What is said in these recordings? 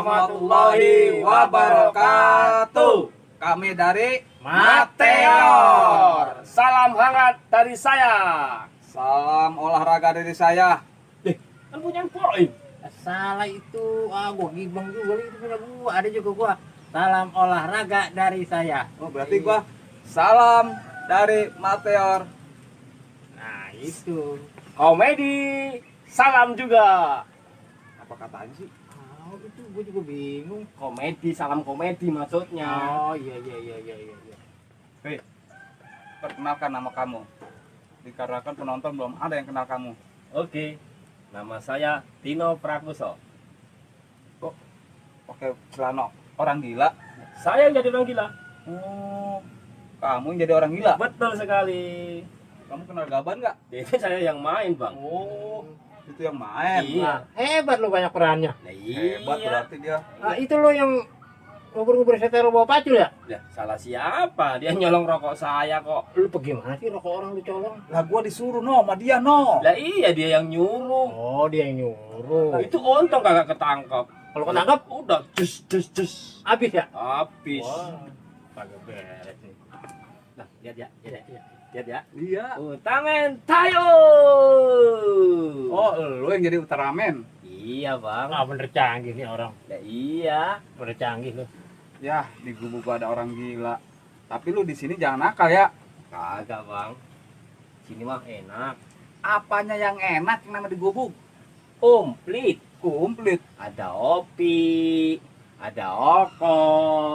warahmatullahi wabarakatuh. Kami dari Mateor. Salam hangat dari saya. Salam olahraga dari saya. Kan punya poin. Salah itu, gua gibang juga itu punya gua, ada juga gua. Salam olahraga dari saya. Oh, berarti gua salam dari Mateor. Nah, itu. Komedi. Salam juga. Apa katanya sih? Itu gua juga bingung. Komedi, salam komedi maksudnya. Oh, iya. Hei, perkenalkan nama kamu. Dikarenakan penonton belum ada yang kenal kamu. Oke. Nama saya Tino Prakuso. Oke, celana orang gila. Saya yang jadi orang gila. Oh, kamu yang jadi orang gila. Betul sekali. Kamu kenal Gaban nggak? Itu saya yang main, Bang. Oh, itu yang main. Iya. Hebat lo banyak perannya. Nah, Hebat berarti dia. Itu lo yang ngubur-ngubur setero bawa pacul ya? Lah, salah siapa? Dia nyolong rokok saya kok. Lu bagaimana sih rokok orang lu colong? Lah gua disuruh sama dia no. Lah iya dia yang nyuruh. Oh, dia yang nyuruh. Itu untung kagak ketangkep. Kalau ketangkap Udah jus. habis ya? Habis. Wah, kagak beres nih. Nah, lihat ya. Lihat ya. Iya. Ultraman tayo. Oh, lu yang jadi Ultraman. Iya, Bang. Bener canggih nih orang. Lah iya. Bener canggih lu. Ya, di gubuk gua ada orang gila. Tapi lu di sini jangan nakal ya. Kagak, Bang. Sini mah enak. Apanya yang enak yang nama di gubuk? Komplit. Komplit. Ada opi, ada oko,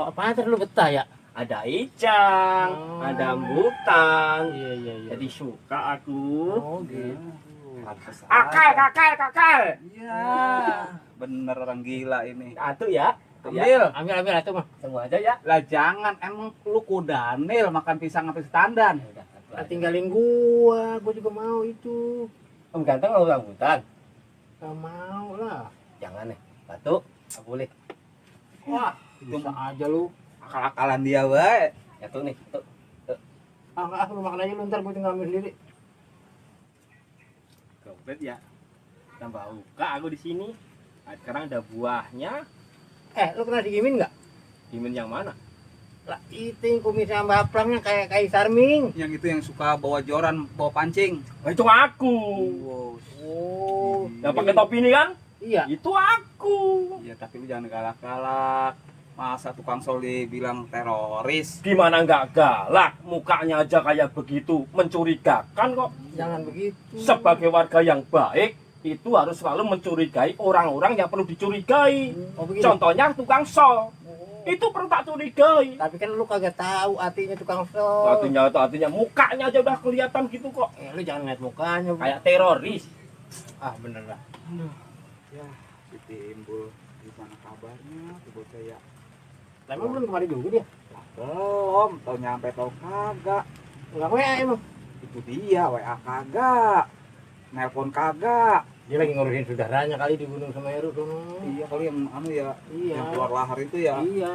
Apaan terus lu betah ya? ada icang, Oh. ada ambutan. Iya. Jadi suka aku. Oh, gitu. Pantes Kakak. Iya. Bener orang gila ini. Atuh ya. Ambil. Ambil atuh mah. Semua aja ya. Lah jangan, emang lu kudanil makan pisang sampai setandan. Ya udah, satu Nah, aja. tinggalin gua juga mau itu. Om ganteng mau rambutan. Gak mau lah. Jangan nih. Batu. Gak boleh. Wah, Bisa aja lu. akal-akalan dia wae. Ya tuh nih. Tuh. Enggak, lu makan aja lu, ntar gua tinggal ambil sendiri. Komplit ya. Tambah uka aku di sini. Nah, sekarang ada buahnya. Lu pernah digimin nggak? Dimin yang mana? Lah itu yang kumis sama baplangnya kayak Kaisar Ming. Yang itu yang suka bawa joran, bawa pancing. Oh, itu aku. Oh, Yang pakai topi ini kan? iya. Itu aku. Ya tapi lu jangan galak-galak. Masa tukang sol dibilang teroris? Gimana nggak galak? Mukanya aja kayak begitu, mencurigakan kok. Jangan begitu. Sebagai warga yang baik, itu harus selalu mencurigai orang-orang yang perlu dicurigai. Oh, begitu. Contohnya tukang sol. Itu perlu tak curigai. Tapi kan lu kagak tahu artinya tukang sol. Artinya mukanya aja udah kelihatan gitu kok. Lu jangan lihat mukanya. Bu. Kayak teroris. Bener lah. Ya, ditimbul. Gimana kabarnya? Tuh bocah ya. Tapi belum kemarin juga dia. Belum, tau nyampe tau kagak. Enggak WA emang. Itu dia, WA kagak. Nelpon kagak. Dia lagi ngurusin saudaranya kali di Gunung Semeru sono. Iya kali yang anu ya, Iya. yang keluar lahar itu ya. Iya.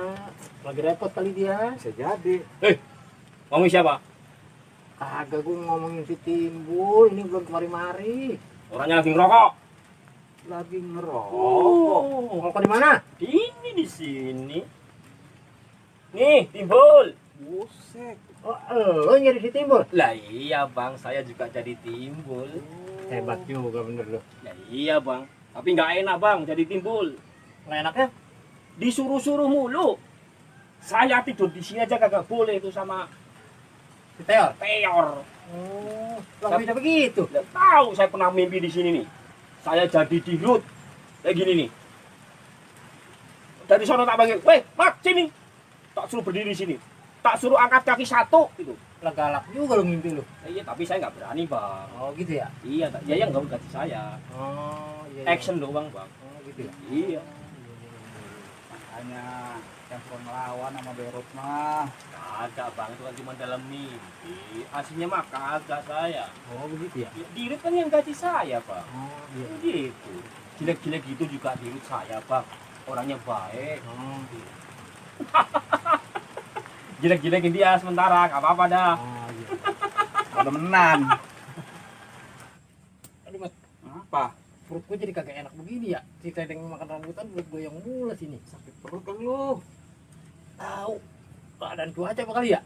Lagi repot kali dia. Bisa jadi. Ngomong siapa? Kagak gua ngomongin si Timbul, ini belum kemari-mari. Orangnya lagi ngerokok. Lagi ngerokok. Oh, Ngerokok di mana? ini di sini. Nih, timbul. Buset. Oh, lo nyari si Timbul? Lah iya bang, saya juga jadi timbul. Hebat juga bener lo. Lah iya bang, tapi nggak enak bang jadi timbul. Nggak enaknya? Disuruh-suruh mulu. Saya tidur di sini aja kagak boleh itu sama Si Teor? Teor. Oh, lo bisa begitu? Nggak tahu saya pernah mimpi di sini nih. Saya jadi dirut kayak gini nih. Dari sono tak panggil, weh, Mak, sini. Tak suruh berdiri di sini. Tak suruh angkat kaki satu gitu. Lah galak juga lo mimpi lo. Iya, tapi saya nggak berani bang. Oh gitu ya? Iya, ya yang nggak gaji saya. Oh iya. Action doang bang. Oh gitu ya? Iya. Makanya yang suka ngelawan sama Berut mah. Kagak bang, itu kan cuma dalam mimpi. Aslinya mah kagak saya. Oh begitu ya? Dirut kan yang gaji saya bang. Oh iya. Gitu. Jelek-jelek gitu juga dirut saya bang. Orangnya baik. Oh gitu. Jelek-jelekin dia sementara, nggak apa-apa dah. Oh iya. Kalau temenan. Aduh mas, Apa? perut gue jadi kagak enak begini ya. Si Tedeng makan rambutan perut gue yang mules ini. Sakit perut kan lu. Tahu keadaan cuaca apa kali ya?